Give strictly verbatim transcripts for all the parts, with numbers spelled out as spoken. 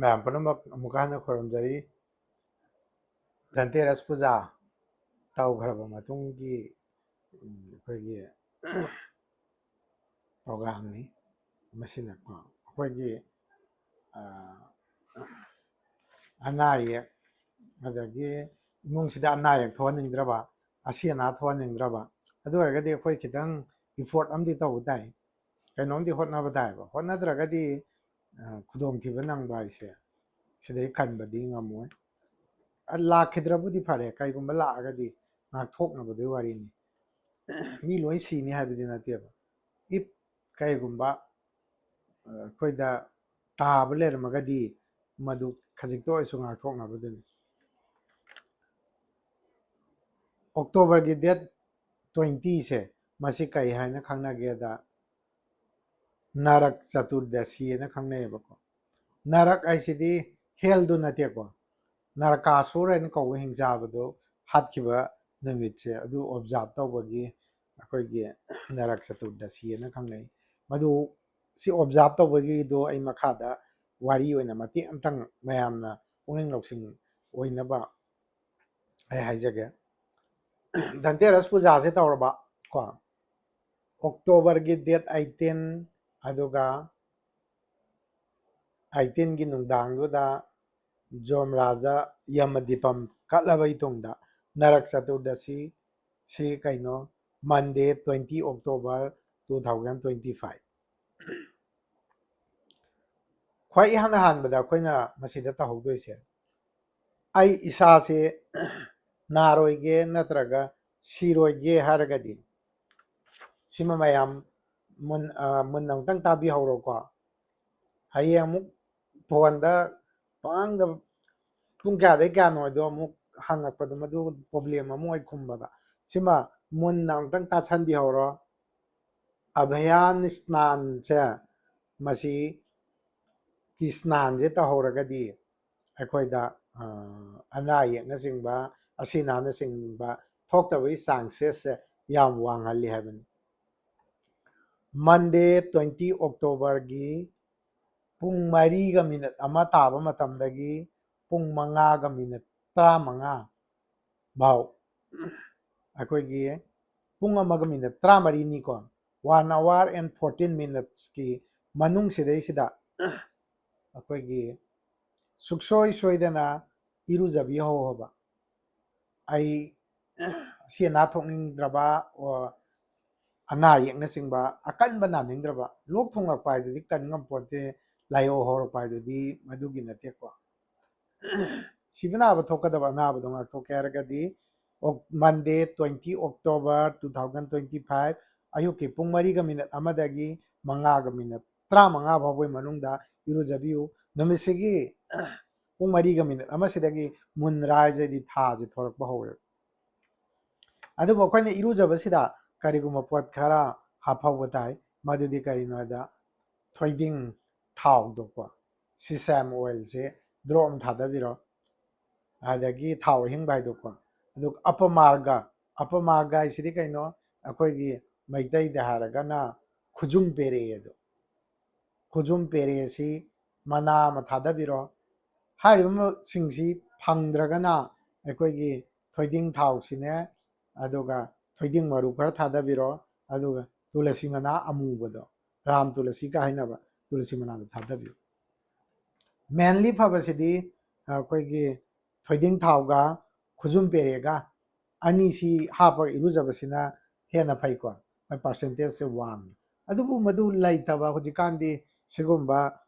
ꯃꯌꯥꯝ ꯄꯨꯝꯅꯃꯛ ꯑꯃꯨꯛꯀ ꯍꯟꯅ ꯈꯨꯔꯨꯝꯖꯔꯤ꯫ ꯙꯟꯇꯦꯔꯁ ꯄꯨꯖꯥ ꯇꯧꯈ꯭ꯔꯕ ꯃꯇꯨꯡꯒꯤ, ꯎꯝ, ꯑꯩꯈꯣꯏꯒꯤ programꯅꯤ ꯃꯁꯤꯅꯀꯣ꯫ ꯑꯩꯈꯣꯏꯒꯤ, ꯑ, ꯑꯅꯥ ꯑꯌꯦꯛ, ꯑꯗꯒꯤ ꯏꯃꯨꯡꯁꯤꯗ ꯑꯅꯥ ꯑꯌꯦꯛ ꯊꯣꯛꯍꯟꯅꯤꯡꯗ꯭ꯔꯕ, ꯑꯁꯤ ꯑꯅꯥ ꯊꯣꯛꯍꯟꯅꯤꯡꯗ꯭ꯔꯕ, ꯑꯗꯨ ꯑꯣꯏꯔꯒꯗꯤ ꯑꯩꯈꯣꯏ ꯈꯤꯇꯪ effort ꯑꯃꯗꯤ ꯇꯧꯕ ꯇꯥꯏ, ꯀꯩꯅꯣꯝꯗꯤ ꯍꯣꯠꯅꯕ ꯇꯥꯏꯕ꯫ ꯍꯣꯠꯅꯗ꯭ꯔꯒꯗꯤ, ꯑ, ꯈꯨꯗꯣꯡꯊꯤꯕ ꯅꯪꯕ ꯍꯥꯏꯁꯦ ꯁꯤꯗꯩ ꯀꯟꯕꯗꯤ ꯉꯝꯃꯣꯏ꯫ ꯑ, ꯂꯥꯛꯈꯤꯗ꯭ꯔꯕꯨꯗꯤ ꯐꯔꯦ, ꯀꯩꯒꯨꯝꯕ ꯂꯥꯛꯑꯒꯗꯤ ꯉꯥꯛꯊꯣꯛꯅꯕꯗꯨꯒꯤ ꯋꯥꯔꯤꯅꯤ꯫ ꯃꯤ ꯂꯣꯏ ꯁꯤꯅꯤ ꯍꯥꯏꯕꯗꯤ ꯅꯠꯇꯦꯕ꯫ If ꯀꯩꯒꯨꯝꯕ, ꯑ, ꯑꯩꯈꯣꯏꯗ ꯇꯥꯕ ꯂꯩꯔꯝꯃꯒꯗꯤ ꯃꯗꯨ ꯈꯖꯤꯛꯇ ꯑꯣꯏꯔꯁꯨ ꯉꯥꯛꯊꯣꯛꯅꯕꯗꯨꯅꯤ꯫ Octoberꯒꯤ date twentyꯁꯦ, ꯃꯁꯤ ꯀꯩ ꯍꯥꯏꯅ ꯈꯪꯅꯒꯦꯗ, ꯅꯔꯛ ꯆꯇꯨꯔꯗꯁꯤ ꯍꯥꯏꯅ ꯈꯪꯅꯩꯌꯦꯕꯀꯣ꯫ ꯅꯔꯛ ꯍꯥꯏꯁꯤꯗꯤ hellꯗꯨ ꯅꯠꯇꯦꯀꯣ, ꯅꯔꯀꯥꯁꯨꯔ ꯍꯥꯏꯅ ꯀꯧꯕ ꯍꯤꯡꯆꯥꯕꯗꯣ ꯍꯥꯠꯈꯤꯕ ꯅꯨꯃꯤꯠꯁꯦ, ꯑꯗꯨ observe ꯇꯧꯕꯒꯤ ꯑꯩꯈꯣꯏꯒꯤ ꯅꯔꯛ ꯆꯇꯨꯔꯗꯁꯤ ꯍꯥꯏꯅ ꯈꯪꯅꯩ꯫ ꯃꯗꯨ ꯁꯤ observe ꯇꯧꯕꯒꯤꯗꯣ ꯑꯩ ꯃꯈꯥꯗ ꯋꯥꯔꯤ ꯑꯣꯏꯅ ꯃꯇꯦꯛ ꯑꯃꯇꯪ ꯃꯌꯥꯝꯅ ꯄꯨꯛꯅꯤꯡ ꯂꯧꯁꯤꯡ ꯑꯣꯏꯅꯕ ꯑꯩ ꯍꯥꯏꯖꯒꯦ꯫ ꯙꯟꯇꯦꯔꯁ ꯄꯨꯖꯥꯁꯦ ꯇꯧꯔꯕ ꯀꯣ, Octoberꯒꯤ date eighteen, ꯑꯗꯨꯒ eighteenꯒꯤ ꯅꯨꯡꯗꯥꯡꯗꯨꯗ ꯖꯣꯝꯔꯥꯖ ꯌꯃꯗꯤꯄꯝ ꯀꯠꯂꯕꯒꯤ ꯇꯨꯡꯗ ꯅꯔꯛ ꯆꯇꯨꯔꯗꯁꯤ ꯁꯤ ꯀꯩꯅꯣ, Monday, twenty October two thousand twenty five꯫ ꯈ꯭ꯋꯥꯏ ꯏꯍꯥꯟ ꯍꯥꯟꯕꯗ ꯑꯩꯈꯣꯏꯅ ꯃꯁꯤꯗ ꯇꯧꯍꯧꯗꯣꯏꯁꯦ, ꯑꯩ ꯏꯁꯥꯁꯦ ꯅꯥꯔꯣꯏꯒꯦ ꯅꯠꯇ꯭ꯔꯒ ꯁꯤꯔꯣꯏꯒꯦ ꯍꯥꯏꯔꯒꯗꯤ, ꯁꯤꯃ ꯃꯌꯥꯝ ꯃꯨꯟ-, ꯑ, ꯃꯨꯟꯅ ꯑꯃꯨꯛꯇꯪ ꯇꯥꯕꯤꯍꯧꯔꯣꯀꯣ꯫ ꯍꯌꯦꯡ ꯑꯃꯨꯛ phoneꯗ ꯄꯪꯍꯪꯗ ꯄꯨꯡ ꯀꯌꯥꯗꯩ ꯀꯌꯥꯅꯣ ꯍꯥꯏꯗꯣ ꯑꯃꯨꯛ ꯍꯪꯉꯛꯄꯗꯣ, ꯃꯗꯨ problem ꯑꯃ ꯑꯣꯏ ꯈꯨꯝꯕꯗ꯫ ꯁꯤꯃ ꯃꯨꯟꯅ ꯑꯃꯨꯛꯇꯪ ꯇꯥꯁꯟꯕꯤꯍꯧꯔꯣ꯫ ꯑꯚꯌꯥꯟ ꯁ꯭ꯅꯥꯟꯁꯦ, ꯃꯁꯤ ꯀꯤ ꯁ꯭ꯅꯥꯟꯁꯦ ꯇꯧꯍꯧꯔꯒꯗꯤ ꯑꯩꯈꯣꯏꯗ, ꯑ, ꯑꯅꯥ ꯑꯌꯦꯛꯅꯆꯤꯡꯕ, ꯑꯁꯤ ꯑꯅꯥꯅꯆꯤꯡꯕ ꯊꯣꯛꯇꯕꯒꯤ chancesꯁꯦ ꯌꯥꯝ ꯋꯥꯡꯍꯜꯂꯤ ꯍꯥꯏꯕꯅꯤ꯫ Monday, twenty Octoberꯒꯤ ꯄꯨꯡ ꯃꯔꯤꯒ ꯃꯤꯅꯤꯠ ꯑꯃ ꯇꯥꯕ ꯃꯇꯝꯗꯒꯤ ꯄꯨꯡ ꯃꯉꯥꯒ ꯃꯤꯅꯤꯠ ꯇꯔꯥꯃꯉꯥ ꯐꯥꯎ, ꯑꯩꯈꯣꯏꯒꯤ ꯄꯨꯡ ꯑꯃꯒ ꯃꯤꯅꯤꯠ ꯇꯔꯥꯃꯔꯤꯅꯤꯀꯣ, one hour and fourteen minutesꯀꯤ ꯃꯅꯨꯡꯁꯤꯗꯩꯁꯤꯗ ꯑꯩꯈꯣꯏꯒꯤ ꯁꯨꯛꯁꯣꯏ ꯁꯣꯏꯗꯅ ꯏꯔꯨꯖꯕꯤꯍꯧꯕ꯫ ꯑꯩ ꯑꯁꯤ ꯑꯅꯥ ꯊꯣꯛꯅꯤꯡꯗ꯭ꯔꯕ, ꯑꯣ, ꯑꯅꯥ ꯑꯌꯦꯛꯅꯆꯤꯡꯕ ꯑꯀꯟꯕ ꯅꯥꯅꯤꯡꯗ꯭ꯔꯕ, ꯂꯣꯛ ꯊꯨꯡꯉꯛꯄ ꯍꯥꯏꯗꯨꯗꯤ ꯀꯟ ꯉꯝꯄꯣꯟꯇꯦ, ꯂꯥꯏꯍꯧ ꯍꯧꯔꯛꯄ ꯍꯥꯏꯗꯨꯗꯤ ꯃꯗꯨꯒꯤ ꯅꯠꯇꯦꯀꯣ꯫ ꯁꯤꯕ ꯅꯥꯕ ꯊꯣꯛꯀꯗꯕ ꯑꯅꯥꯕꯗꯣ ꯉꯥꯛꯊꯣꯛꯀꯦ ꯍꯥꯏꯔꯒꯗꯤ, ꯑꯣꯛ-, Monday, twenty October two thousand twenty five, ꯑꯌꯨꯛꯀꯤ ꯄꯨꯡ ꯃꯔꯤꯒ ꯃꯤꯅꯤꯠ ꯑꯃꯗꯒꯤ ꯃꯉꯥꯒ ꯃꯤꯅꯤꯠ ꯇꯔꯥꯃꯉꯥ ꯐꯥꯎꯕꯒꯤ ꯃꯅꯨꯡꯗ ꯏꯔꯨꯖꯕꯤꯌꯨ꯫ ꯅꯨꯃꯤꯠꯁꯤꯒꯤ ꯄꯨꯡ ꯃꯔꯤꯒ ꯃꯤꯅꯤꯠ ꯑꯃꯁꯤꯗꯒꯤ ꯃꯨꯟ ꯔꯥꯏꯖ ꯍꯥꯏꯗꯤ ꯊꯥꯁꯦ ꯊꯣꯔꯛꯄ ꯍꯧꯋꯦꯕ꯫ ꯑꯗꯨꯕꯨ ꯑꯩꯈꯣꯏꯅ ꯏꯔꯨꯖꯕꯁꯤꯗ ꯀꯔꯤꯒꯨꯝꯕ ꯄꯣꯠ ꯈꯔ ꯍꯥꯞꯍꯧꯕ ꯇꯥꯏ꯫ ꯃꯗꯨꯗꯤ ꯀꯔꯤꯅꯣ ꯍꯥꯏꯗ, ꯊꯣꯏꯗꯤꯡ ꯊꯥꯎꯗꯣꯀꯣ, sesame oilꯁꯦ drop ꯑꯃ ꯊꯥꯗꯕꯤꯔꯣ꯫ ꯑꯗꯒꯤ ꯊꯥꯎ ꯑꯍꯤꯡꯕ ꯍꯥꯏꯗꯣꯀꯣ꯫ ꯑꯗꯨꯒ ꯑꯄꯃꯥꯔꯒ, ꯑꯄꯃꯥꯔꯒ ꯍꯥꯏꯁꯤꯗꯤ ꯀꯩꯅꯣ? ꯑꯩꯈꯣꯏꯒꯤ ꯃꯩꯇꯩꯗ ꯍꯥꯏꯔꯒꯅ ꯈꯨꯖꯨꯝ ꯄꯦꯔꯦ ꯑꯗꯣ꯫ ꯈꯨꯖꯨꯝ ꯄꯦꯔꯦꯁꯤ ꯃꯅꯥ ꯑꯃ ꯊꯥꯗꯕꯤꯔꯣ꯫ ꯍꯥꯏꯔꯤꯕꯁꯤꯡꯁꯤ ꯐꯪꯗ꯭ꯔꯒꯅ ꯑꯩꯈꯣꯏꯒꯤ ꯊꯣꯏꯗꯤꯡ ꯊꯥꯎꯁꯤꯅꯦ, ꯑꯗꯨꯒ ꯊꯣꯏꯗꯤꯡ ꯃꯔꯨ ꯈꯔ ꯊꯥꯗꯕꯤꯔꯣ, ꯑꯗꯨꯒ ꯇꯨꯂꯁꯤ ꯃꯅꯥ ꯑꯃꯨꯕꯗꯣ, ꯔꯥꯝ ꯇꯨꯂꯁꯤꯒ ꯍꯥꯏꯅꯕ ꯇꯨꯂꯁꯤ ꯃꯅꯥꯗꯣ ꯊꯥꯗꯕꯤꯌꯨ꯫ Mainly ꯐꯕꯁꯤꯗꯤ ꯑꯩꯈꯣꯏꯒꯤ ꯊꯣꯏꯗꯤꯡ ꯊꯥꯎꯒ ꯈꯨꯖꯨꯝ ꯄꯦꯔꯦꯒ ꯑꯅꯤꯁꯤ ꯍꯥꯞꯄꯒ ꯏꯔꯨꯖꯕꯁꯤꯅ ꯍꯦꯟꯅ ꯐꯩꯀꯣ, ꯃꯥꯏ percentageꯁꯦ ꯋꯥꯡꯉꯤ꯫ ꯑꯗꯨꯕꯨ ꯃꯗꯨ ꯂꯩꯇꯕ ꯍꯧꯖꯤꯛꯀꯥꯟꯗꯤ ꯁꯤꯒꯨꯝꯕ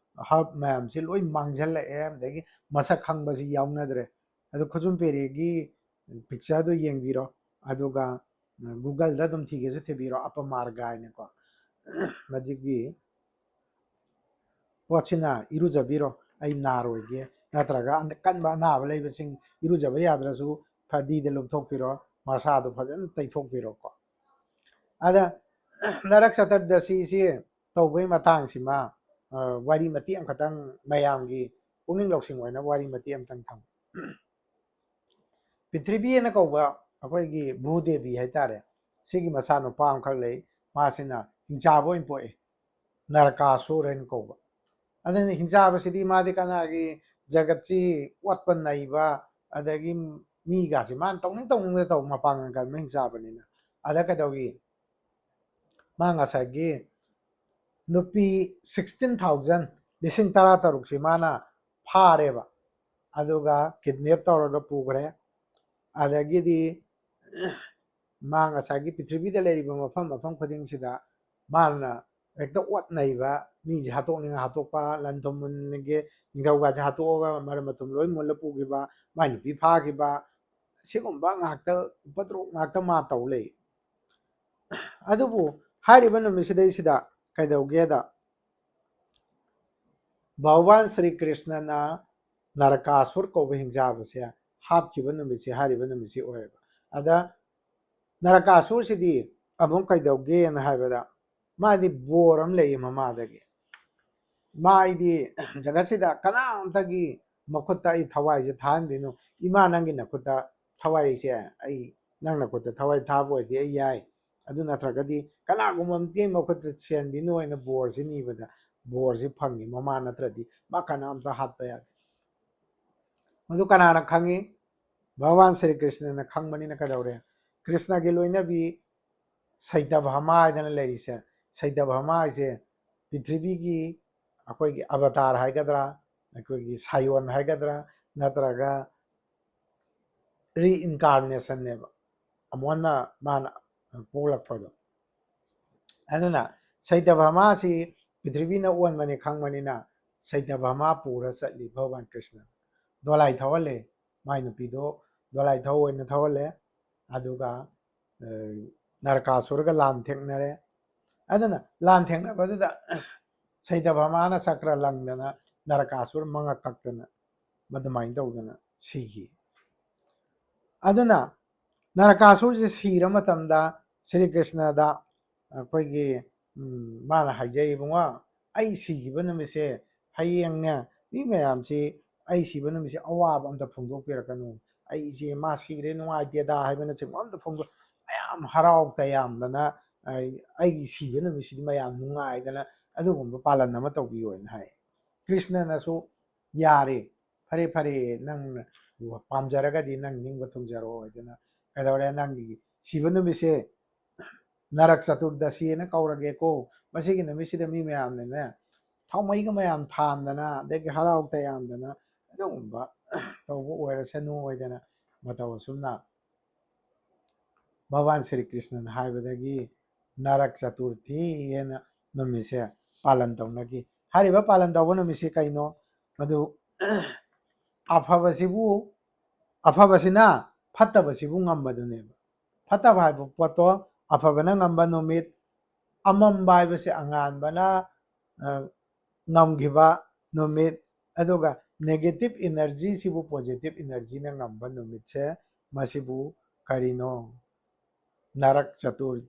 herb ꯃꯌꯥꯝꯁꯤ ꯂꯣꯏ ꯃꯥꯡꯁꯤꯜꯂꯛꯑꯦ, ꯑꯗꯒꯤ ꯃꯁꯛ ꯈꯪꯕꯁꯤ ꯌꯥꯎꯅꯗ꯭ꯔꯦ꯫ ꯑꯗꯨ ꯈꯨꯖꯨꯝ ꯄꯦꯔꯦꯒꯤ pictureꯗꯨ ꯌꯦꯡꯕꯤꯔꯣ, ꯑꯗꯨꯒ Googleꯗ ꯑꯗꯨꯝ ꯊꯤꯒꯦꯁꯨ ꯊꯤꯕꯤꯔꯣ, ꯑꯄꯃꯥꯔꯒ ꯍꯥꯏꯅꯀꯣ꯫ ꯃꯗꯨꯒꯤ ꯄꯣꯠꯁꯤꯅ ꯏꯔꯨꯖꯕꯤꯔꯣ, "ꯑꯩ ꯅꯥꯔꯣꯏꯒꯦ", ꯅꯠꯇ꯭ꯔꯒ ꯑꯟ-, ꯀꯟꯕ ꯑꯅꯥꯕ ꯂꯩꯕꯁꯤꯡ ꯏꯔꯨꯖꯕ ꯌꯥꯗ꯭ꯔꯁꯨ ꯐꯗꯤꯗ ꯂꯨꯞꯊꯣꯛꯄꯤꯔꯣ, ꯃꯁꯥꯗꯣ ꯐꯖꯅ ꯇꯩꯊꯣꯛꯄꯤꯔꯣꯀꯣ꯫ ꯑꯗ ꯅꯔꯛ ꯆꯇꯨꯔꯗꯁꯤꯁꯤ ꯇꯧꯕꯒꯤ ꯃꯇꯥꯡꯁꯤꯃ, ꯑ, ꯋꯥꯔꯤ ꯃꯇꯦꯛ ꯑꯃꯈꯛꯇꯪ, ꯃꯌꯥꯝꯒꯤ ꯄꯨꯛꯅꯤꯡ ꯂꯧꯁꯤꯡ ꯑꯣꯏꯅꯕ ꯋꯥꯔꯤ ꯃꯇꯦꯛ ꯑꯃꯇꯪ ꯊꯝꯒꯦ꯫ ꯄ꯭ꯔꯤꯊꯤꯕꯤ ꯍꯥꯏꯅ ꯀꯧꯕ ꯑꯩꯈꯣꯏꯒꯤ ꯚꯨꯗꯦꯕꯤ ꯍꯥꯏꯇꯥꯔꯦ, ꯁꯤꯒꯤ ꯃꯆꯥꯅꯨꯄꯥ ꯑꯃꯈꯛ ꯂꯩ꯫ ꯃꯥꯁꯤꯅ ꯍꯤꯡꯆꯥꯕ ꯑꯣꯏꯅ ꯄꯣꯛꯏ, ꯅꯔꯀꯥꯁꯨꯔ ꯍꯥꯏꯅ ꯀꯧꯕ꯫ ꯑꯗꯨꯅ ꯍꯤꯡꯆꯥꯕꯁꯤꯗꯤ ꯃꯥꯗꯤ ꯀꯅꯥꯒꯤ ꯖꯒꯠꯁꯤ ꯑꯣꯠꯄ ꯅꯩꯕ, ꯑꯗꯒꯤ ꯃꯤꯒꯥꯁꯤ ꯃꯥꯅ ꯇꯧꯅꯤꯡ ꯇꯧꯅꯤꯡꯕꯗ ꯇꯧꯕ, ꯃꯄꯥꯡꯒꯜ ꯀꯟꯕ ꯍꯤꯡꯆꯥꯕꯅꯤꯅ꯫ ꯑꯗ ꯀꯩꯗꯧꯏ? ꯃꯥ ꯉꯁꯥꯏꯒꯤ ꯅꯨꯄꯤ sixteen thousand, ꯂꯤꯁꯤꯡ ꯇꯔꯥ ꯇꯔꯨꯛꯁꯤ ꯃꯥꯅ ꯐꯥꯔꯦꯕ, ꯑꯗꯨꯒ kidnap ꯇꯧꯔꯒ ꯄꯨꯈ꯭ꯔꯦ꯫ ꯑꯗꯒꯤꯗꯤ ꯃꯥ ꯉꯁꯥꯏꯒꯤ ꯄ꯭ꯔꯤꯊꯤꯕꯤꯗ ꯂꯩꯔꯤꯕ ꯃꯐꯝ ꯃꯐꯝ ꯈꯨꯗꯤꯡꯁꯤꯗ ꯃꯥꯅ ꯍꯦꯛꯇ ꯑꯣꯠ ꯅꯩꯕ, ꯃꯤꯁꯦ ꯍꯥꯠꯇꯣꯛꯅꯤꯡꯉ ꯍꯥꯠꯇꯣꯛꯄ, ꯂꯟ ꯊꯨꯝ ꯃꯨꯟꯒꯦ, ꯅꯤꯡꯊꯧꯒꯁꯦ ꯍꯥꯠꯇꯣꯛꯑꯒ ꯃꯔꯟ ꯃꯊꯨꯝ ꯂꯣꯏ ꯃꯨꯜꯂ ꯄꯨꯈꯤꯕ, ꯃꯥꯏ ꯅꯨꯄꯤ ꯐꯥꯈꯤꯕ, ꯁꯤꯒꯨꯝꯕ ꯉꯥꯛꯇ, ꯎꯄꯗ꯭ꯔꯣ ꯉꯥꯛꯇ ꯃꯥ ꯇꯧ ꯂꯩ꯫ ꯑꯗꯨꯕꯨ ꯍꯥꯏꯔꯤꯕ ꯅꯨꯃꯤꯠꯁꯤꯗꯩꯁꯤꯗ ꯀꯩꯗꯧꯒꯦꯗ, ꯚꯒꯋꯥꯟ ꯁ꯭ꯔꯤ ꯀ꯭ꯔꯤꯁꯅꯅ ꯅꯔꯀꯥꯁꯨꯔ ꯀꯧꯕ ꯍꯤꯡꯆꯥꯕꯁꯦ ꯍꯥꯠꯈꯤꯕ ꯅꯨꯃꯤꯠꯁꯦ ꯍꯥꯏꯔꯤꯕ ꯅꯨꯃꯤꯠꯁꯤ ꯑꯣꯏꯌꯦꯕ꯫ ꯑꯗ ꯅꯔꯀꯥꯁꯨꯔꯁꯤꯗꯤ ꯑꯃꯨꯛ ꯀꯩꯗꯧꯒꯦꯅ ꯍꯥꯏꯕꯗ, ꯃꯥꯗꯤ ꯕꯣꯔ ꯑꯃ ꯂꯩꯌꯦ ꯃꯃꯥꯗꯒꯤ꯫ ꯃꯥ ꯑꯩꯗꯤ ꯖꯒꯠꯁꯤꯗ ꯀꯅꯥꯝꯇꯒꯤ ꯃꯈꯨꯠꯇ ꯑꯩ ꯊꯋꯥꯏꯁꯦ ꯊꯥꯍꯟꯕꯤꯅꯨ꯫ ꯏꯃꯥ, ꯅꯪꯒꯤ ꯅꯈꯨꯠꯇ ꯊꯋꯥꯏꯁꯦ, ꯑꯩ ꯅꯪ ꯅꯈꯨꯠꯇ ꯊꯋꯥꯏ ꯊꯥꯕ ꯑꯣꯏꯗꯤ ꯑꯩ ꯌꯥꯏ꯫ ꯑꯗꯨ ꯅꯠꯇ꯭ꯔꯒꯗꯤ ꯀꯅꯥꯒꯨꯝꯕ ꯑꯃꯒꯤ ꯃꯈꯨꯠꯇ ꯁꯤꯍꯟꯕꯤꯅꯨ ꯍꯥꯏꯅ ꯕꯣꯔꯁꯤ ꯅꯤꯕꯗ ꯕꯣꯔꯁꯤ ꯐꯪꯉꯤ꯫ ꯃꯃꯥ ꯅꯠꯇ꯭ꯔꯗꯤ ꯃꯥ ꯀꯅꯥꯝꯇ ꯍꯥꯠꯄ ꯌꯥꯗꯦ꯫ ꯃꯗꯨ ꯀꯅꯥꯅ ꯈꯪꯉꯤ? ꯚꯒꯋꯥꯟ ꯁ꯭ꯔꯤ ꯀ꯭ꯔꯤꯁꯅꯅ ꯈꯪꯕꯅꯤꯅ ꯀꯩꯗꯧꯔꯦ? ꯀ꯭ꯔꯤꯁꯅꯒꯤ ꯂꯣꯏꯅꯕꯤ ꯁꯩꯇꯚꯥꯃꯥ ꯍꯥꯏꯗꯅ ꯂꯩꯔꯤꯁꯦ, ꯁꯩꯇꯚꯥꯃꯥ ꯍꯥꯏꯁꯦ ꯄ꯭ꯔꯤꯊꯤꯕꯤꯒꯤ ꯑꯩꯈꯣꯏꯒꯤ ꯑꯕꯇꯥꯔ ꯍꯥꯏꯒꯗ꯭ꯔꯥ, ꯑꯩꯈꯣꯏꯒꯤ ꯁꯥꯌꯣꯟ ꯍꯥꯏꯒꯗ꯭ꯔꯥ, ꯅꯠꯇ꯭ꯔꯒ reincarnationꯅꯦꯕ, ꯑꯃꯨꯛ ꯍꯟꯅ ꯃꯥꯅ ꯄꯣꯛꯂꯛꯄꯗꯣ꯫ ꯑꯗꯨꯅ ꯁꯩꯇꯚꯥꯃꯥꯁꯤ ꯄ꯭ꯔꯤꯊꯤꯕꯤꯅ ꯑꯣꯟꯕꯅꯤ ꯈꯪꯕꯅꯤꯅ ꯁꯩꯇꯚꯥꯃꯥ ꯄꯨꯔ ꯆꯠꯂꯤ ꯚꯒꯋꯥꯟ ꯀ꯭ꯔꯤꯁꯅ꯫ ꯗꯣꯂꯥꯏ ꯊꯧꯍꯜꯂꯦ, ꯃꯥꯏ ꯅꯨꯄꯤꯗꯣ ꯗꯣꯂꯥꯏ ꯊꯧ ꯑꯣꯏꯅ ꯊꯧꯍꯜꯂꯦ꯫ ꯑꯗꯨꯒ, ꯑ, ꯅꯔꯀꯥꯁꯨꯔꯒ ꯂꯥꯟ ꯊꯦꯡꯅꯔꯦ꯫ ꯑꯗꯨꯅ ꯂꯥꯟ ꯊꯦꯡꯅꯕꯗꯨꯗ ꯁꯩꯇꯚꯥꯃꯥꯅ ꯆꯀ꯭ꯔ ꯂꯪꯗꯅ ꯅꯔꯀꯥꯁꯨꯔ ꯃꯉꯛ ꯀꯛꯇꯅ ꯃꯗꯨꯃꯥꯏꯅ ꯇꯧꯗꯅ ꯁꯤꯈꯤ꯫ ꯑꯗꯨꯅ ꯅꯔꯀꯥꯁꯨꯔꯁꯤ ꯁꯤꯔ ꯃꯇꯝꯗ ꯁ꯭ꯔꯤ ꯀ꯭ꯔꯤꯁꯅꯗ ꯑꯩꯈꯣꯏꯒꯤ, ꯎꯝ, ꯃꯥꯅ ꯍꯥꯏꯖꯩ, "ꯏꯕꯨꯡꯉꯣ, ꯑꯩ ꯁꯤꯈꯤꯕ ꯅꯨꯃꯤꯠꯁꯦ ꯍꯌꯦꯡꯅꯦ, ꯃꯤ ꯃꯌꯥꯝꯁꯤ ꯑꯩ ꯁꯤꯕ ꯅꯨꯃꯤꯠꯁꯦ ꯑꯋꯥꯕ ꯑꯝꯇ ꯐꯣꯡꯗꯣꯛꯄꯤꯔꯛꯀꯅꯨ꯫ ꯑꯩꯁꯦ ꯃꯥ ꯁꯤꯔꯦ ꯅꯨꯡꯉꯥꯏꯇꯦꯗ ꯍꯥꯏꯕꯅꯆꯤꯡꯕ ꯑꯝꯇ ꯐꯣꯡꯗꯣꯛ-, ꯃꯌꯥꯝ ꯍꯔꯥꯎ ꯇꯌꯥꯝꯗꯅ ꯑꯩ, ꯑꯩꯒꯤ ꯁꯤꯕ ꯅꯨꯃꯤꯠꯁꯤꯗꯤ ꯃꯌꯥꯝ ꯅꯨꯡꯉꯥꯏꯗꯅ ꯑꯗꯨꯒꯨꯝꯕ ꯄꯥꯂꯟ ꯑꯃ ꯇꯧꯕꯤꯌꯣꯅ" ꯍꯥꯏ꯫ ꯀ꯭ꯔꯤꯁꯅꯅꯁꯨ ꯌꯥꯔꯦ, ꯐꯔꯦ ꯐꯔꯦ, ꯅꯪ ꯄꯥꯝꯖꯔꯒꯗꯤ ꯅꯪ ꯅꯤꯡꯕ ꯊꯨꯡꯖꯔꯣ ꯍꯥꯏꯗꯅ꯫ ꯀꯩꯗꯧꯔꯦ, ꯅꯪꯒꯤ ꯁꯤꯕ ꯅꯨꯃꯤꯠꯁꯦ ꯅꯔꯛ ꯆꯇꯨꯔꯗꯁꯤꯅ ꯀꯧꯔꯒꯦꯀꯣ꯫ ꯃꯁꯤꯒꯤ ꯅꯨꯃꯤꯠꯁꯤꯗ ꯃꯤ ꯃꯌꯥꯝꯅꯅꯦ ꯊꯥꯎꯃꯩꯒ ꯃꯌꯥꯝ ꯊꯥꯟꯗꯅ, ꯑꯗꯒꯤ ꯍꯔꯥꯎ ꯇꯌꯥꯝꯗꯅ ꯑꯗꯨꯒꯨꯝꯕ ꯇꯧꯕ ꯑꯣꯏꯔꯁꯅꯨ ꯍꯥꯏꯗꯅ ꯃꯇꯧ ꯑꯁꯨꯝꯅ ꯚꯒꯋꯥꯟ ꯁ꯭ꯔꯤ ꯀ꯭ꯔꯤꯁꯅꯅ ꯍꯥꯏꯕꯗꯒꯤ ꯅꯔꯛ ꯆꯇꯨꯔꯊꯤ ꯍꯥꯏꯅ ꯅꯨꯃꯤꯠꯁꯦ ꯄꯥꯂꯟ ꯇꯧꯅꯈꯤ꯫ ꯍꯥꯏꯔꯤꯕ ꯄꯥꯂꯟ ꯇꯧꯕ ꯅꯨꯃꯤꯠꯁꯤ ꯀꯩꯅꯣ? ꯃꯗꯨ ꯑꯐꯕꯁꯤꯕꯨ, ꯑꯐꯕꯁꯤꯅ ꯐꯠꯇꯕꯁꯤꯕꯨ ꯉꯝꯕꯗꯨꯅꯦꯕ꯫ ꯐꯠꯇꯕ ꯍꯥꯏꯕ ꯄꯣꯠꯇꯣ ꯑꯐꯕꯅ ꯉꯝꯕ ꯅꯨꯃꯤꯠ, ꯑꯃꯝꯕ ꯍꯥꯏꯕꯁꯦ ꯑꯉꯥꯟꯕꯅ, ꯑ, ꯉꯝꯈꯤꯕ ꯅꯨꯃꯤꯠ, ꯑꯗꯨꯒ negative energy ꯁꯤꯕꯨ positive energy ꯅ ꯉꯝꯕ ꯅꯨꯃꯤꯠꯁꯦ, ꯃꯁꯤꯕꯨ ꯀꯔꯤꯅꯣ? ꯅꯔꯛ ꯆꯇꯨꯔ-,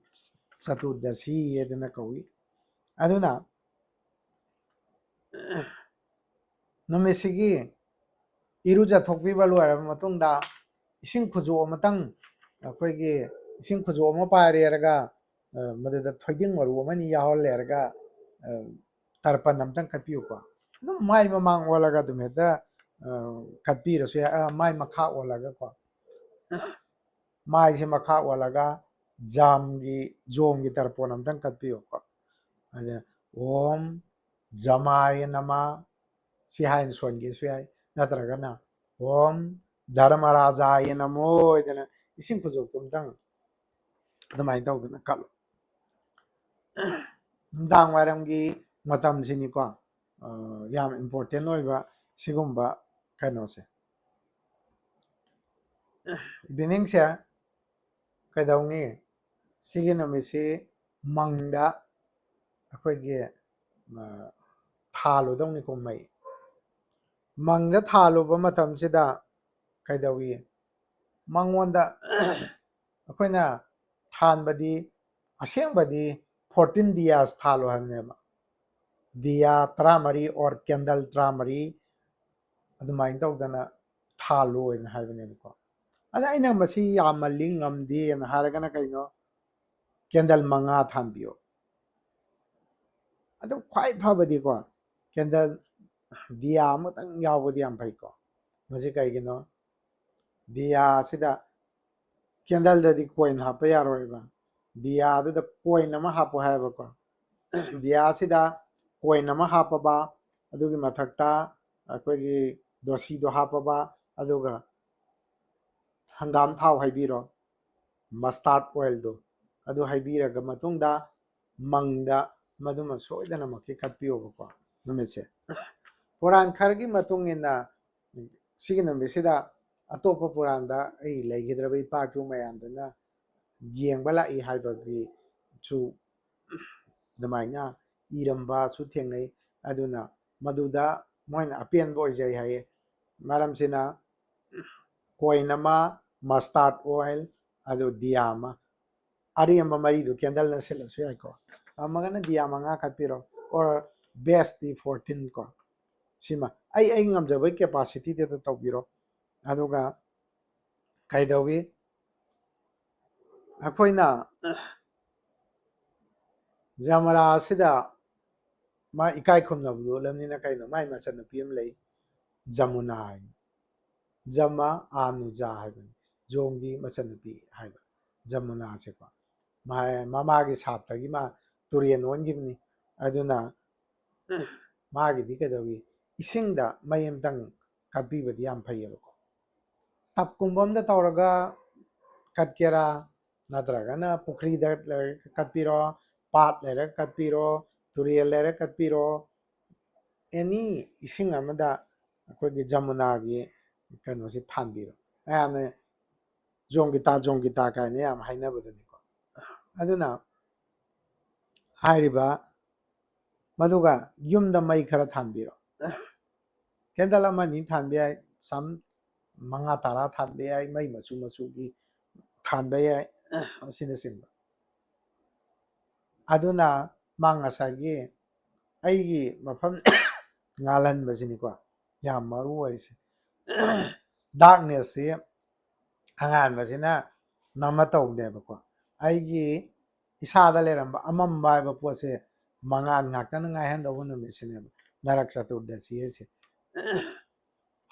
ꯆꯇꯨꯔꯗꯁꯤ ꯍꯥꯏꯗꯅ ꯀꯧꯏ꯫ ꯑꯗꯨꯅ ꯅꯨꯃꯤꯠꯁꯤꯒꯤ ꯏꯔꯨꯖꯊꯣꯛꯄꯤꯕ ꯂꯣꯏꯔꯕ ꯃꯇꯨꯡꯗ ꯏꯁꯤꯡ ꯈꯨꯖꯣꯞ ꯑꯃꯇꯪ, ꯑꯩꯈꯣꯏꯒꯤ ꯏꯁꯤꯡ ꯈꯨꯖꯣꯞ ꯑꯃ ꯄꯥꯏꯔꯦꯔꯒ, ꯑ, ꯃꯗꯨꯗ ꯊꯣꯏꯗꯤꯡ ꯃꯔꯨ ꯑꯃꯅꯤ ꯌꯥꯎꯍꯜꯂꯦꯔꯒ, ꯑ, ꯇꯔꯄꯟ ꯑꯝꯇꯪ ꯀꯠꯄꯤꯌꯨꯀꯣ꯫ ꯑꯗꯨꯝ ꯃꯥꯏ ꯃꯃꯥꯡ ꯑꯣꯜꯂꯒ ꯑꯗꯨꯝ ꯍꯦꯛꯇ, ꯑ, ꯀꯠꯄꯤꯔꯁꯨ ꯌꯥꯏ, ꯑ, ꯃꯥꯏ ꯃꯈꯥ ꯑꯣꯜꯂꯒꯀꯣ꯫ ꯃꯥꯏꯁꯦ ꯃꯈꯥ ꯑꯣꯜꯂꯒ ꯖꯥꯝꯒꯤ, ꯖꯣꯝꯒꯤ ꯇꯔꯄꯣꯟ ꯑꯝꯇꯪ ꯀꯠꯄꯤꯌꯨꯀꯣ꯫ ꯑꯗ "ꯑꯣꯝ ꯖꯃꯥꯌ ꯅꯃ" ꯁꯤ ꯍꯥꯏꯅ ꯁꯣꯟꯒꯦꯁꯨ ꯌꯥꯏ, ꯅꯠꯇ꯭ꯔꯒꯅ "ꯑꯣꯝ ꯙꯔꯃꯔꯥꯖꯥꯌ ꯅꯃꯣ" ꯍꯥꯏꯗꯅ ꯏꯁꯤꯡ ꯈꯨꯖꯣꯞꯇꯣ ꯑꯝꯇꯪ ꯑꯗꯨꯃꯥꯏꯅ ꯇꯧꯗꯅ ꯀꯠꯂꯣ꯫ ꯅꯨꯡꯗꯥꯡ ꯋꯥꯏꯔꯝꯒꯤ ꯃꯇꯝꯁꯤꯅꯤꯀꯣ, ꯑ, ꯌꯥꯝ important ꯑꯣꯏꯕ ꯁꯤꯒꯨꯝꯕ ꯀꯩꯅꯣꯁꯦ꯫ Evening ꯁꯦ ꯀꯩꯗꯧꯅꯤ? ꯁꯤꯒꯤ ꯅꯨꯃꯤꯠꯁꯤ ꯃꯪꯗ ꯑꯩꯈꯣꯏꯒꯤ, ꯑ, ꯊꯥꯜꯂꯨꯗꯧꯅꯤꯀꯣ ꯃꯩ꯫ ꯃꯪꯗ ꯊꯥꯜꯂꯨꯕ ꯃꯇꯝꯁꯤꯗ ꯀꯩꯗꯧꯏ? ꯃꯉꯣꯟꯗ ꯑꯩꯈꯣꯏꯅ ꯊꯥꯟꯕꯗꯤ, ꯑꯁꯦꯡꯕꯗꯤ fourteen diyas ꯊꯥꯜꯂꯣ ꯍꯥꯏꯕꯅꯦꯕ꯫ Diya ꯇꯔꯥꯃꯔꯤ or candle ꯇꯔꯥꯃꯔꯤ ꯑꯗꯨꯃꯥꯏꯅ ꯇꯧꯗꯅ ꯊꯥꯜꯂꯣ ꯍꯥꯏꯅ ꯍꯥꯏꯕꯅꯦꯕꯀꯣ꯫ ꯑꯗ ꯑꯩꯅ ꯃꯁꯤ ꯌꯥꯝꯃꯜꯂꯤ, ꯉꯝꯗꯦꯅ ꯍꯥꯏꯔꯒꯅ ꯀꯩꯅꯣ? Candle ꯃꯉꯥ ꯊꯥꯟꯕꯤꯌꯣ꯫ ꯑꯗꯨ ꯈ꯭ꯋꯥꯏ ꯐꯕꯗꯤꯀꯣ, candle ꯗꯤꯌꯥ ꯑꯃꯇꯪ ꯌꯥꯎꯕꯗꯤ ꯌꯥꯝ ꯐꯩꯀꯣ꯫ ꯃꯁꯤ ꯀꯩꯒꯤꯅꯣ? ꯗꯤꯌꯥꯁꯤꯗ, ꯀꯦꯟꯗꯜꯗꯗꯤ ꯀꯣꯏꯟ ꯍꯥꯞꯄ ꯌꯥꯔꯣꯏꯕ꯫ ꯗꯤꯌꯥꯗꯨꯗ ꯀꯣꯏꯟ ꯑꯃ ꯍꯥꯞꯄꯣ ꯍꯥꯏꯌꯦꯕꯀꯣ꯫ ꯗꯤꯌꯥꯁꯤꯗ ꯀꯣꯏꯟ ꯑꯃ ꯍꯥꯞꯄꯕ, ꯑꯗꯨꯒꯤ ꯃꯊꯛꯇ ꯑꯩꯈꯣꯏꯒꯤ ꯗꯣꯁꯤꯗꯣ ꯍꯥꯞꯄꯕ, ꯑꯗꯨꯒ ꯍꯪꯒꯥꯝ ꯊꯥꯎ ꯍꯩꯕꯤꯔꯣ, ꯃꯁꯇꯥꯔꯗ ꯑꯣꯏꯜꯗꯣ, ꯑꯗꯨ ꯍꯩꯕꯤꯔꯒ ꯃꯇꯨꯡꯗ ꯃꯪꯗ ꯃꯗꯨꯃ ꯁꯣꯏꯗꯅꯃꯛꯀꯤ ꯀꯠꯄꯤꯌꯣꯕꯀꯣ ꯅꯨꯃꯤꯠꯁꯦ꯫ ꯄꯨꯔꯥꯟ ꯈꯔꯒꯤ ꯃꯇꯨꯡ ꯏꯟꯅ ꯁꯤꯒꯤ ꯅꯨꯃꯤꯠꯁꯤꯗ ꯑꯇꯣꯞꯄ ꯄꯨꯔꯥꯟꯗ ꯑꯩ ꯂꯩꯈꯤꯗ꯭ꯔꯕ ꯏꯄꯥ ꯏꯄꯨ ꯃꯌꯥꯝꯗꯨꯅ ꯌꯦꯡꯕ ꯂꯥꯛꯏ ꯍꯥꯏꯕꯒꯤꯁꯨ ꯑꯗꯨꯃꯥꯏꯅ ꯏꯔꯝꯕꯁꯨ ꯊꯦꯡꯅꯩ꯫ ꯑꯗꯨꯅ ꯃꯗꯨꯗ ꯃꯣꯏꯅ ꯑꯄꯦꯟꯕ ꯑꯣꯏꯖꯩ ꯍꯥꯏꯌꯦ꯫ ꯃꯔꯝꯁꯤꯅ ꯀꯣꯏꯟ ꯑꯃ, ꯃꯁꯇꯥꯔꯗ ꯑꯣꯏꯜ, ꯑꯗꯨ ꯗꯤꯌꯥ ꯑꯃ, ꯑꯔꯦꯝꯕ ꯃꯔꯤꯗꯨ ꯀꯦꯟꯗꯜꯅ ꯁꯤꯠꯂꯁꯨ ꯌꯥꯏꯀꯣ꯫ ꯉꯝꯃꯒꯅ ꯗꯤꯌꯥ ꯃꯉꯥ ꯀꯠꯄꯤꯔꯣ, or best ꯗꯤ fourteen ꯀꯣ꯫ ꯁꯤꯃ ꯑꯩ ꯑꯩ ꯉꯝꯖꯕꯒꯤ ꯀꯦꯄꯥꯁꯤꯇꯤꯗꯨꯗ ꯇꯧꯕꯤꯔꯣ꯫ ꯑꯗꯨꯒ ꯀꯩꯗꯧꯏ, ꯑꯩꯈꯣꯏꯅ ꯖꯃꯔꯥ ꯑꯁꯤꯗ ꯃꯥ ꯏꯀꯥꯏ ꯈꯨꯝꯅꯕꯗꯨ ꯎꯠꯂꯕꯅꯤꯅ ꯀꯩꯅꯣ, ꯃꯥꯏ ꯃꯆꯟꯅꯨꯄꯤ ꯑꯃ ꯂꯩ, ꯖꯃꯨꯅꯥ ꯍꯥꯏꯅ꯫ ꯖꯃ ꯑꯥꯅꯨꯖꯥ ꯍꯥꯏꯕꯅꯤ, ꯖꯣꯝꯒꯤ ꯃꯆꯟꯅꯨꯄꯤ ꯍꯥꯏꯕ ꯖꯃꯨꯅꯥꯁꯦꯀꯣ꯫ ꯃꯥ-, ꯃꯃꯥꯒꯤ ꯁꯥꯞꯇꯒꯤ ꯃꯥ ꯇꯨꯔꯦꯟ ꯑꯣꯟꯈꯤꯕꯅꯤ꯫ ꯑꯗꯨꯅ ꯃꯥꯒꯤꯗꯤ ꯀꯩꯗꯧꯏ, ꯏꯁꯤꯡꯗ ꯃꯩ ꯑꯃꯇꯪ ꯀꯠꯄꯤꯕꯗꯤ ꯌꯥꯝ ꯐꯩꯌꯦꯕꯀꯣ꯫ ꯇꯞꯀꯨꯝꯕ ꯑꯝꯗ ꯇꯧꯔꯒ ꯀꯠꯀꯦꯔꯥ, ꯅꯠꯇ꯭ꯔꯒꯅ ꯄꯨꯈ꯭ꯔꯤꯗ ꯂꯩꯔꯒ ꯀꯠꯄꯤꯔꯣ, ꯄꯥꯠ ꯂꯩꯔꯒ ꯀꯠꯄꯤꯔꯣ, ꯇꯨꯔꯦꯜ ꯂꯩꯔꯒ ꯀꯠꯄꯤꯔꯣ, ꯑꯦꯅꯤ ꯏꯁꯤꯡ ꯑꯃꯗ ꯑꯩꯈꯣꯏꯒꯤ ꯖꯃꯨꯅꯥꯒꯤ ꯀꯩꯅꯣꯁꯤ ꯊꯥꯟꯕꯤꯔꯣ꯫ ꯃꯌꯥꯝꯅ ꯖꯣꯡꯒꯤꯇꯥ ꯖꯣꯡꯒꯤꯇꯥ ꯀꯥꯏꯅ ꯌꯥꯝ ꯍꯥꯏꯅꯕꯗꯨꯅꯤꯀꯣ꯫ ꯑꯗꯨꯅ ꯍꯥꯏꯔꯤꯕ, ꯃꯗꯨꯒ ꯌꯨꯝꯗ ꯃꯩ ꯈꯔ ꯊꯥꯟꯕꯤꯔꯣ꯫ ꯀꯦꯟꯗꯜ ꯑꯃ ꯑꯅꯤ ꯊꯥꯟꯕ ꯌꯥꯏ, ꯁꯝ ꯃꯉꯥ ꯇꯔꯥ ꯊꯥꯟꯕ ꯌꯥꯏ, ꯃꯩ ꯃꯆꯨ ꯃꯆꯨꯒꯤ ꯊꯥꯟꯕ ꯌꯥꯏ, ꯑꯁꯤꯅꯆꯤꯡꯕ꯫ ꯑꯗꯨꯅ ꯃꯥ ꯉꯁꯥꯏꯒꯤ ꯑꯩꯒꯤ ꯃꯐꯝ ꯉꯥꯜꯍꯟꯕꯁꯤꯅꯤꯀꯣ ꯌꯥꯝ ꯃꯔꯨ ꯑꯣꯏꯔꯤꯁꯦ꯫ ꯗꯥꯔꯛꯅꯦꯁꯁꯤ ꯑꯉꯥꯟꯕꯁꯤꯅ ꯅꯝꯃ ꯇꯧꯕꯅꯦꯕꯀꯣ꯫ ꯑꯩꯒꯤ ꯏꯁꯥꯗ ꯂꯩꯔꯝꯕ ꯑꯃꯝꯕ ꯍꯥꯏꯕ ꯄꯣꯠꯁꯦ ꯃꯉꯥꯜ ꯉꯥꯛꯇꯅ ꯉꯥꯏꯍꯟꯗꯧꯕ ꯅꯨꯃꯤꯠꯁꯤꯅꯦꯕ꯫ ꯅꯔꯛ ꯆꯇꯨꯔꯗꯁꯤ ꯍꯥꯏꯁꯦ꯫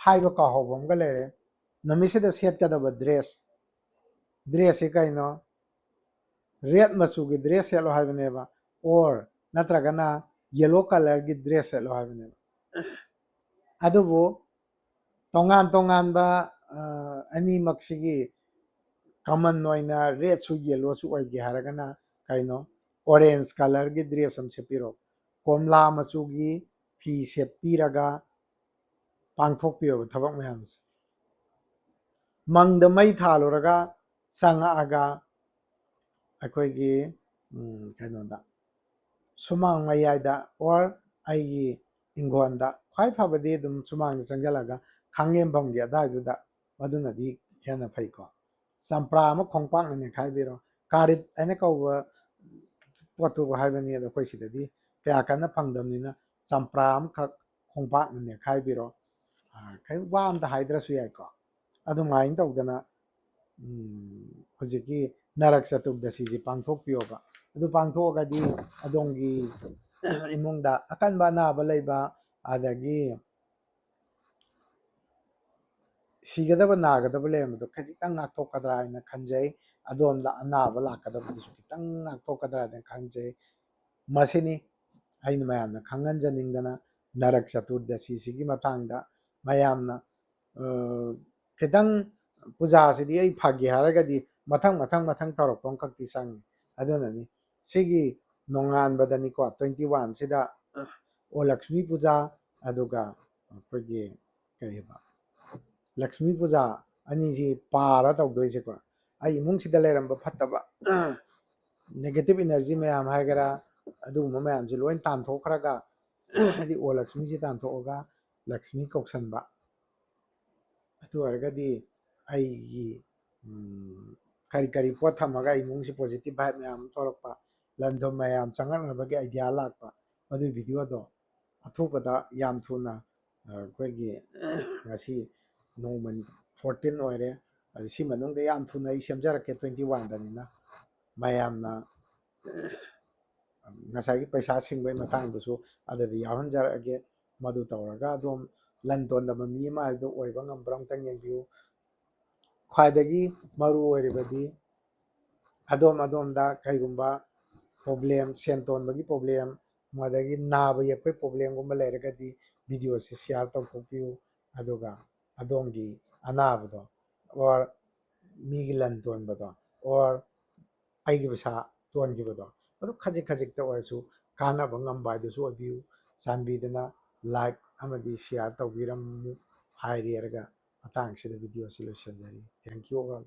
ꯍꯥꯏꯕ ꯀꯥꯎꯍꯧꯕ ꯑꯃꯒ ꯂꯩꯔꯦ꯫ ꯅꯨꯃꯤꯠꯁꯤꯗ ꯁꯦꯠꯀꯗꯕ ꯗ꯭ꯔꯦꯁ, ꯗ꯭ꯔꯦꯁꯁꯤ ꯀꯩꯅꯣ? ꯔꯦꯠ ꯃꯆꯨꯒꯤ ꯗ꯭ꯔꯦꯁ ꯁꯦꯠꯂꯣ ꯍꯥꯏꯕꯅꯦꯕ, ꯑꯣꯔ ꯅꯠꯇ꯭ꯔꯒꯅ ꯌꯦꯂꯣ ꯀꯂꯔꯒꯤ ꯗ꯭ꯔꯦꯁ ꯁꯦꯠꯂꯣ ꯍꯥꯏꯕꯅꯦꯕ꯫ ꯑꯗꯨꯕꯨ ꯇꯣꯉꯥꯟ ꯇꯣꯉꯥꯟꯕ ꯑꯅꯤꯃꯛꯁꯤꯒꯤ ꯀꯃꯟ ꯑꯣꯏꯅ ꯔꯦꯠꯁꯨ ꯌꯦꯂꯣꯁꯨ ꯑꯣꯏꯒꯦ ꯍꯥꯏꯔꯒꯅ ꯀꯩꯅꯣ, ꯑꯣꯔꯦꯟꯖ ꯀꯂꯔꯒꯤ ꯗ꯭ꯔꯦꯁ ꯑꯃ ꯁꯦꯠꯄꯤꯔꯣ, ꯀꯣꯝꯂꯥ ꯃꯆꯨꯒꯤ ꯐꯤ ꯁꯦꯠꯄꯤꯔꯒ ꯄꯥꯡꯊꯣꯛꯄꯤꯌꯣꯕ ꯊꯕꯛ ꯃꯌꯥꯝꯁꯦ꯫ ꯃꯪꯗ ꯃꯩ ꯊꯥꯜꯂꯨꯔꯒ ꯆꯪꯉꯛꯑꯒ ꯑꯩꯈꯣꯏꯒꯤ ꯀꯩꯅꯣꯗ ꯁꯨꯃꯥꯡ ꯃꯌꯥꯏꯗ ꯑꯣꯔ ꯑꯩꯒꯤ ꯏꯪꯈꯣꯜꯗ, ꯈ꯭ꯋꯥꯏ ꯐꯕꯗꯤ ꯑꯗꯨꯝ ꯁꯨꯃꯥꯡꯗ ꯆꯪꯁꯤꯜꯂꯒ ꯈꯥꯡꯉꯦꯝꯐꯝꯒꯤ ꯑꯗꯨꯋꯥꯏꯗꯨꯗ, ꯃꯗꯨꯅꯗꯤ ꯍꯦꯟꯅ ꯐꯩꯀꯣ꯫ ꯆꯝꯄ꯭ꯔꯥ ꯑꯃ ꯈꯣꯡꯄꯥꯛꯅ ꯅꯦꯠꯈꯥꯏꯕꯤꯔꯣ꯫ ꯀꯥꯔꯤꯠ ꯍꯥꯏꯅ ꯀꯧꯕ ꯄꯣꯠꯇꯨꯕꯨ ꯍꯥꯏꯕꯅꯤ, ꯑꯗꯣ ꯑꯩꯈꯣꯏ ꯁꯤꯗꯗꯤ ꯀꯌꯥ ꯀꯟꯅ ꯐꯪꯗꯕꯅꯤꯅ ꯆꯝꯄ꯭ꯔꯥ ꯑꯃꯈꯛ ꯈꯣꯡꯄꯥꯛꯅ ꯅꯦꯠꯈꯥꯏꯕꯤꯔꯣ꯫ ꯀꯔꯤꯝ ꯋꯥ ꯑꯝꯇ ꯍꯥꯏꯗ꯭ꯔꯁꯨ ꯌꯥꯏꯀꯣ꯫ ꯑꯗꯨꯃꯥꯏꯅ ꯇꯧꯗꯅ ꯍꯧꯖꯤꯛꯀꯤ ꯅꯔꯛ ꯆꯇꯨꯔꯗꯁꯤꯁꯤ ꯄꯥꯡꯊꯣꯛꯄꯤꯌꯣꯕ꯫ ꯑꯗꯨ ꯄꯥꯡꯊꯣꯛꯑꯒꯗꯤ ꯑꯗꯣꯝꯒꯤ ꯏꯃꯨꯡꯗ ꯑꯀꯟꯕ ꯑꯅꯥꯕ ꯂꯩꯕ, ꯑꯗꯒꯤ ꯁꯤꯒꯗꯕ ꯅꯥꯒꯗꯕ ꯂꯩꯔꯝꯕꯗꯣ ꯈꯖꯤꯛꯇꯪ ꯉꯥꯛꯊꯣꯛꯀꯗ꯭ꯔꯥ ꯍꯥꯏꯅ ꯈꯟꯖꯩ꯫ ꯑꯗꯣꯝꯗ ꯑꯅꯥꯕ ꯂꯥꯛꯀꯗꯕꯗꯨꯁꯨ ꯈꯤꯇꯪ ꯉꯥꯛꯊꯣꯛꯀꯗ꯭ꯔꯥ ꯍꯥꯏꯅ ꯈꯟꯖꯩ꯫ ꯃꯁꯤꯅꯤ ꯑꯩꯅ ꯃꯌꯥꯝꯅ ꯈꯪꯍꯟꯖꯅꯤꯡꯗꯅ ꯅꯔꯛ ꯆꯇꯨꯔꯗꯁꯤꯁꯤꯒꯤ ꯃꯇꯥꯡꯗ ꯃꯌꯥꯝꯅ ꯈꯤꯇꯪ ꯄꯨꯖꯥꯁꯤꯗꯤ ꯑꯩ ꯐꯒꯦ ꯍꯥꯏꯔꯒꯗꯤ ꯃꯊꯪ ꯃꯊꯪ ꯃꯊꯪ ꯇꯧꯔꯛꯄ ꯑꯃꯈꯛꯇꯤ ꯆꯪꯉꯤ꯫ ꯑꯗꯨꯅꯅꯤ ꯁꯤꯒꯤ ꯅꯣꯡꯉꯥꯟꯕꯗꯅꯤꯀꯣ, ꯇ꯭ꯋꯦꯟꯇꯤ ꯋꯥꯟꯁꯤꯗ ꯑꯣ ꯂꯛꯁꯃꯤ ꯄꯨꯖꯥ, ꯑꯗꯨꯒ ꯑꯩꯈꯣꯏꯒꯤ ꯀꯩ ꯍꯥꯏꯕ, ꯂꯛꯁꯃꯤ ꯄꯨꯖꯥ ꯑꯅꯤꯁꯤ ꯄꯥꯔ ꯇꯧꯗꯣꯏꯁꯦꯀꯣ꯫ ꯑꯩ ꯏꯃꯨꯡꯁꯤꯗ ꯂꯩꯔꯝꯕ ꯐꯠꯇꯕ negative energy ꯃꯌꯥꯝ ꯍꯥꯏꯒꯦꯔꯥ, ꯑꯗꯨꯒꯨꯝꯕ ꯃꯌꯥꯝꯁꯤ ꯂꯣꯏ ꯇꯥꯟꯊꯣꯛꯈ꯭ꯔꯒ, ꯍꯥꯏꯗꯤ ꯑꯣ ꯂꯛꯁꯃꯤꯁꯤ ꯇꯥꯟꯊꯣꯛꯑꯒ ꯂꯛꯁꯃꯤ ꯀꯧꯁꯟꯕ꯫ ꯑꯗꯨ ꯑꯣꯏꯔꯒꯗꯤ ꯑꯩꯒꯤ ꯀꯔꯤ ꯀꯔꯤ ꯄꯣꯠ ꯊꯝꯃꯒ ꯑꯩ ꯏꯃꯨꯡꯁꯤ positive vibe ꯃꯌꯥꯝ ꯑꯃ ꯊꯣꯛꯂꯛꯄ, ꯂꯟ ꯊꯨꯝ ꯃꯌꯥꯝ ꯆꯪꯉꯛꯅꯕꯒꯤ idea ꯂꯥꯛꯄ, ꯃꯗꯨꯒꯤ video ꯗꯣ ꯑꯊꯨꯕꯗ ꯌꯥꯝ ꯊꯨꯅ ꯑꯩꯈꯣꯏꯒꯤ ꯉꯁꯤ ꯅꯣꯡꯃ fourteen ꯑꯣꯏꯔꯦ, ꯑꯗꯨ ꯁꯤ ꯃꯅꯨꯡꯗ ꯌꯥꯝ ꯊꯨꯅ ꯑꯩ ꯁꯦꯝꯖꯔꯛꯀꯦ, twenty one ꯗꯅꯤꯅ꯫ ꯃꯌꯥꯝꯅ ꯉꯁꯥꯏꯒꯤ ꯄꯩꯁꯥ ꯁꯤꯡꯕꯒꯤ ꯃꯇꯥꯡꯗꯨꯁꯨ ꯑꯗꯨꯗ ꯌꯥꯎꯍꯟꯖꯔꯛꯑꯒꯦ꯫ ꯃꯗꯨ ꯇꯧꯔꯒ ꯑꯗꯣꯝ ꯂꯟ ꯇꯣꯟꯗꯕ ꯃꯤ ꯑꯃ ꯍꯥꯏꯕꯗꯨ ꯑꯣꯏꯕ ꯉꯝꯕ꯭ꯔꯥ ꯑꯝꯇꯪ ꯌꯦꯡꯕꯤꯌꯨ꯫ ꯈ꯭ꯋꯥꯏꯗꯒꯤ ꯃꯔꯨ ꯑꯣꯏꯔꯤꯕꯗꯤ ꯑꯗꯣꯝ ꯑꯗꯣꯝꯗ ꯀꯩꯒꯨꯝꯕ problem, ꯁꯦꯟ ꯇꯣꯟꯕꯒꯤ problem, ꯑꯗꯒꯤ ꯅꯥꯕ ꯌꯦꯛꯄꯒꯤ problemꯒꯨꯝꯕ ꯂꯩꯔꯒꯗꯤ videoꯁꯤ share ꯇꯧꯊꯣꯛꯄꯤꯌꯨ꯫ ꯑꯗꯨꯒ ꯑꯗꯣꯝꯒꯤ ꯑꯅꯥꯕꯗꯣ, or ꯃꯤꯒꯤ ꯂꯟ ꯇꯣꯟꯕꯗꯣ, or ꯑꯩꯒꯤ ꯄꯩꯁꯥ ꯇꯣꯟꯈꯤꯕꯗꯣ, ꯑꯗꯨ ꯈꯖꯤꯛ ꯈꯖꯤꯛꯇ ꯑꯣꯏꯔꯁꯨ ꯀꯥꯟꯅꯕ ꯉꯝꯕ ꯍꯥꯏꯗꯨꯁꯨ ꯑꯣꯏꯕꯤꯌꯨ꯫ ꯆꯥꯟꯕꯤꯗꯨꯅ like ꯑꯃꯗꯤ share ꯇꯧꯕꯤꯔꯝꯃꯨ ꯍꯥꯏꯔꯒ ꯃꯇꯥꯡꯁꯤꯗ videoꯁꯤ ꯂꯣꯏꯁꯤꯟꯖꯔꯤ꯫ Thank you all꯫